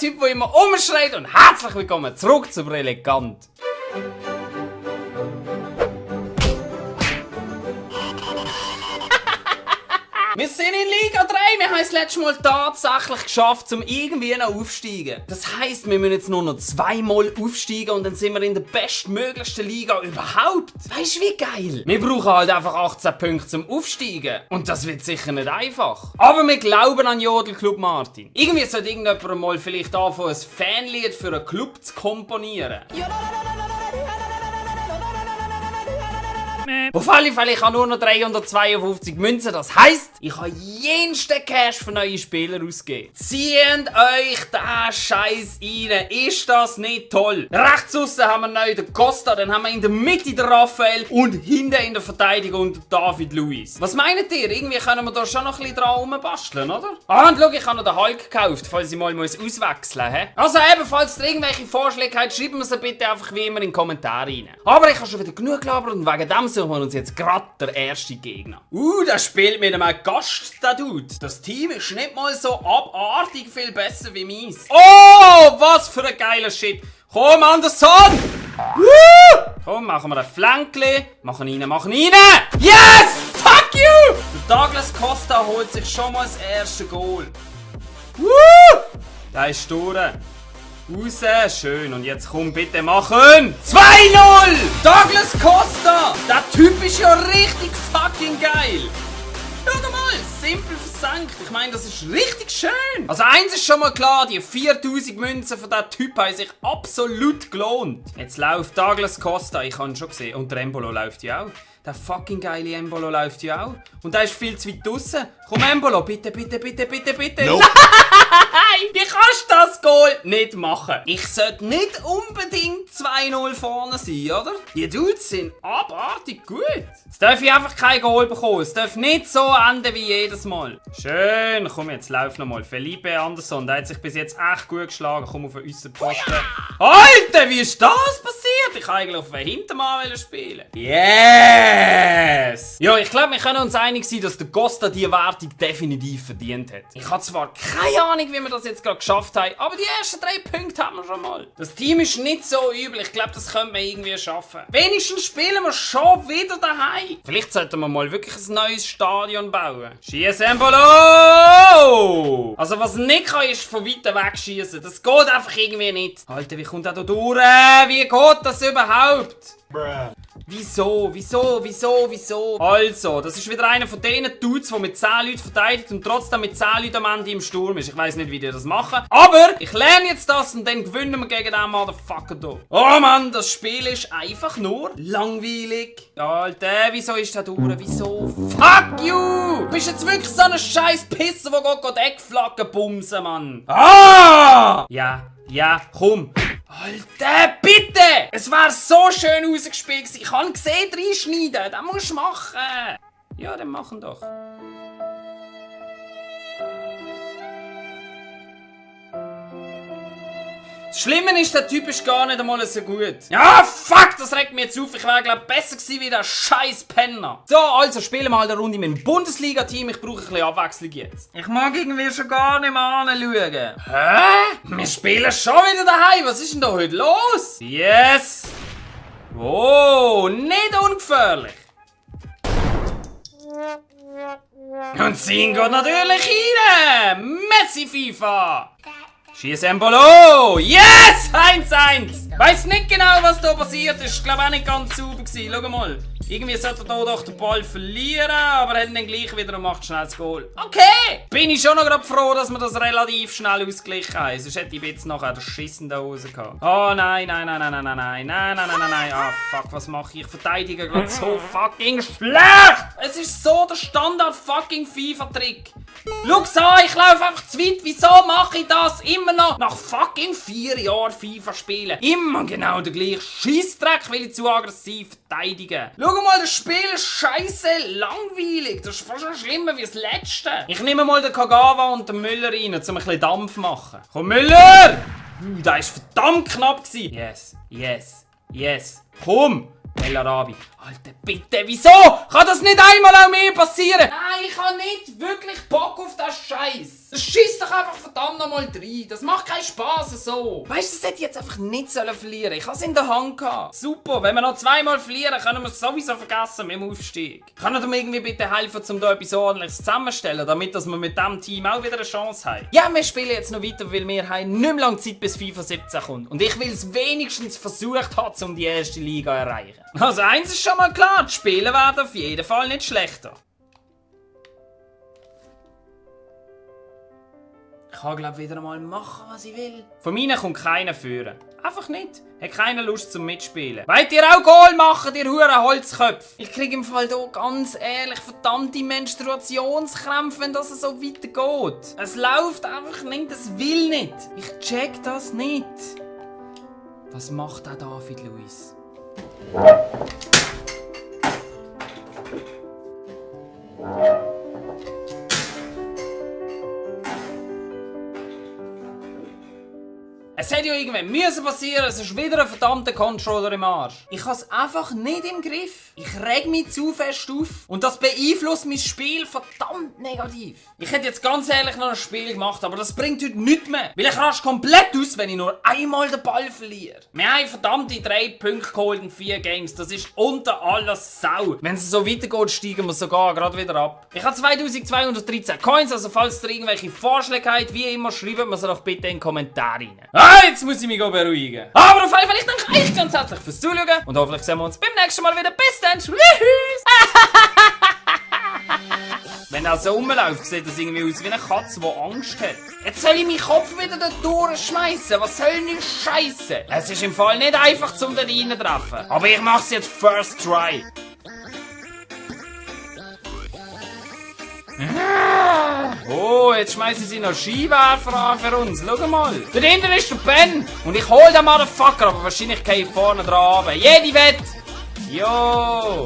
Typ, der immer umschreit und herzlich willkommen zurück zu Brilligant. Wir sind in Liga 3, wir haben es letztes Mal tatsächlich geschafft, um irgendwie noch aufzusteigen. Das heisst, wir müssen jetzt nur noch 2-mal aufsteigen und dann sind wir in der bestmöglichsten Liga überhaupt. Weißt du, wie geil? Wir brauchen halt einfach 18 Punkte zum Aufsteigen. Und das wird sicher nicht einfach. Aber wir glauben an Jodelclub Martin. Irgendwie sollte irgendjemand mal vielleicht anfangen, ein Fanlied für einen Club zu komponieren. Auf alle Fälle, ich habe nur noch 352 Münzen. Das heisst, ich habe jensten Cash für neue Spieler ausgegeben. Zieht euch den Scheiß rein. Ist das nicht toll? Rechts aussen haben wir neu den Costa, dann haben wir in der Mitte den Raphael und hinten in der Verteidigung den David Luiz. Was meint ihr? Irgendwie können wir da schon noch ein bisschen dran rumbasteln, oder? Ah, und schau, ich habe noch den Hulk gekauft, falls ich mal auswechseln muss. Also ebenfalls irgendwelche Vorschläge habt, schreiben wir sie bitte einfach wie immer in die Kommentare rein. Aber ich habe schon wieder genug gelabert und wegen dem suchen wir uns jetzt gerade der erste Gegner. Der spielt mit einem Gaststatut. Das Team ist nicht mal so abartig viel besser wie meins. Oh, was für ein geiler Shit. Komm, Anderson! Komm, machen wir ein Flankli. Machen rein. Yes! Fuck you! Der Douglas Costa holt sich schon mal das erste Goal. Da ist durch. Raus, schön. Und jetzt komm, bitte machen! 2-0! Douglas Costa! Der Typ ist ja richtig fucking geil! Schau mal, simpel versenkt. Ich meine, das ist richtig schön. Also eins ist schon mal klar, die 4000 Münzen von diesem Typ haben sich absolut gelohnt. Jetzt läuft Douglas Costa, ich habe ihn schon gesehen. Und der Embolo läuft ja auch. Der fucking geile Embolo läuft ja auch. Und der ist viel zu weit draussen. Komm Embolo, bitte. Nope. Nein, wie kannst du das Goal nicht machen? Ich sollte nicht unbedingt 2-0 vorne sein, oder? Die Dudes sind abartig gut. Jetzt darf ich einfach kein Goal bekommen. Es darf nicht so enden wie jedes Mal. Schön, komm jetzt, lauf nochmal. Felipe Anderson, der hat sich bis jetzt echt gut geschlagen. Komm auf den äußeren Posten. Alter, wie ist das passiert? Ich wollte eigentlich auf den Hintermann spielen. Yes! Ja, ich glaube, wir können uns einig sein, dass der Costa die Wertung definitiv verdient hat. Ich habe zwar keine Ahnung, wie wir das jetzt gerade geschafft haben, aber die ersten 3 Punkte haben wir schon mal. Das Team ist nicht so übel, ich glaube, das könnte man irgendwie schaffen. Wenigstens spielen wir schon wieder daheim. Vielleicht sollten wir mal wirklich ein neues Stadion bauen. Schieß Embolo! Also was nicht kann, ist von weiter weg schießen. Das geht einfach irgendwie nicht. Alter, wie kommt der da durch? Wie geht das überhaupt? Wieso? Also, das ist wieder einer von denen Dudes, der mit 10 Leuten verteidigt und trotzdem mit 10 Leuten am Ende im Sturm ist. Ich weiss nicht, wie die das machen. Aber ich lerne jetzt das und dann gewinnen wir gegen den Motherfucker hier. Oh Mann, das Spiel ist einfach nur langweilig. Alter, wieso ist der durch? Wieso? Fuck you! Du bist jetzt wirklich so ein scheiß Pisser, der geht Eckflaggen bumsen, Mann. Ah! Ja, komm. Alter, bitte! Es wäre so schön rausgespielt gewesen. Ich kann gesehen reinschneiden. Das musst du machen. Ja, dann machen doch. Das Schlimme ist, der Typ ist gar nicht einmal so gut. Ja, fuck, das regt mich jetzt auf. Ich wäre, glaube besser gewesen wie der scheiß Penner. So, also spielen wir halt eine Runde mit dem Bundesliga-Team. Ich brauche ein bisschen Abwechslung jetzt. Ich mag irgendwie schon gar nicht mehr anschauen. Hä? Wir spielen schon wieder daheim. Was ist denn da heute los? Yes. Oh, nicht ungefährlich. Und Sing geht natürlich rein. Messi FIFA. Schieß Embolo! Yes! 1-1! Weiss nicht genau, was da passiert ist. Ich glaube auch nicht ganz sauber gewesen. Schau mal. Irgendwie sollte er hier doch den Ball verlieren, aber er hat dann gleich wieder und macht schnell das Goal. Okay! Bin ich schon noch gerade froh, dass wir das relativ schnell ausgeglichen haben. Sonst hätte ich jetzt nachher den Schiss in der Hose gehabt. Oh nein. Ah fuck, was mache ich? Ich verteidige gerade so fucking schlecht! Es ist so der Standard fucking FIFA-Trick. Schau's an, ich laufe einfach zu weit. Wieso mache ich das immer noch nach fucking 4 Jahren FIFA spielen? Immer genau der gleiche Scheissdreck, weil ich zu aggressiv verteidige. Schau mal, das Spiel ist scheiße langweilig. Das ist fast schon schlimmer wie das letzte. Ich nehme mal den Kagawa und den Müller rein, um ein bisschen Dampf zu machen. Komm, Müller! Der war verdammt knapp gewesen. Yes. Komm! El Arabi. Alter, bitte, wieso? Kann das nicht einmal auch mehr passieren? Nein, ich habe nicht wirklich Bock auf das Scheiß. Das schießt doch einfach verdammt nochmal rein. Das macht keinen Spass so. Weißt du, das hätte ich jetzt einfach nicht verlieren. Ich habe es in der Hand gehabt. Super, wenn wir noch zweimal verlieren, können wir es sowieso vergessen mit dem Aufstieg. Kann ihr mir irgendwie bitte helfen, um da etwas Ordentliches zusammenzustellen, damit wir mit diesem Team auch wieder eine Chance haben? Ja, wir spielen jetzt noch weiter, weil wir haben nicht mehr lange Zeit, bis FIFA 17 kommt. Und ich will es wenigstens versucht haben, um die erste Liga zu erreichen. Also eins ist schon mal klar, die Spiele werden auf jeden Fall nicht schlechter. Ich kann, glaube wieder einmal machen, was ich will. Von mir kommt keiner führen. Einfach nicht. Hat keiner Lust zum Mitspielen. Wollt ihr auch Goal machen, ihr huren Holzköpfe? Ich kriege im Fall hier ganz ehrlich verdammte Menstruationskrämpfe, wenn das so weitergeht. Es läuft einfach nicht, es will nicht. Ich check das nicht. Was macht der David Luiz? Es hätte ja irgendwann passieren, es ist wieder ein verdammter Controller im Arsch. Ich habe es einfach nicht im Griff. Ich reg mich zu fest auf und das beeinflusst mein Spiel verdammt negativ. Ich hätte jetzt ganz ehrlich noch ein Spiel gemacht, aber das bringt heute nichts mehr. Weil ich raste komplett aus, wenn ich nur einmal den Ball verliere. Wir haben verdammte 3 Punkte geholt in 4 Games. Das ist unter aller Sau. Wenn es so weitergeht, steigen wir sogar gerade wieder ab. Ich habe 2213 Coins, also falls ihr irgendwelche Vorschläge habt, wie immer, schreibt mir sie doch bitte in die Kommentare rein. Jetzt muss ich mich beruhigen. Aber auf jeden Fall, ich danke euch ganz herzlich fürs Zuschauen und hoffentlich sehen wir uns beim nächsten Mal wieder. Bis dann, tschüss! Wenn er so rumläuft, sieht das irgendwie aus wie eine Katze, die Angst hat. Jetzt soll ich meinen Kopf wieder da durchschmeißen. Was soll denn die Scheiße? Es ist im Fall nicht einfach, um da rein zu treffen. Aber ich mach's jetzt first try. Oh, jetzt schmeißen sie noch Skiwerfer an für uns. Schau mal. Da hinten ist der Ben. Und ich hol den Motherfucker, aber wahrscheinlich gehe ich vorne dran runter. Jede Wette. Jo.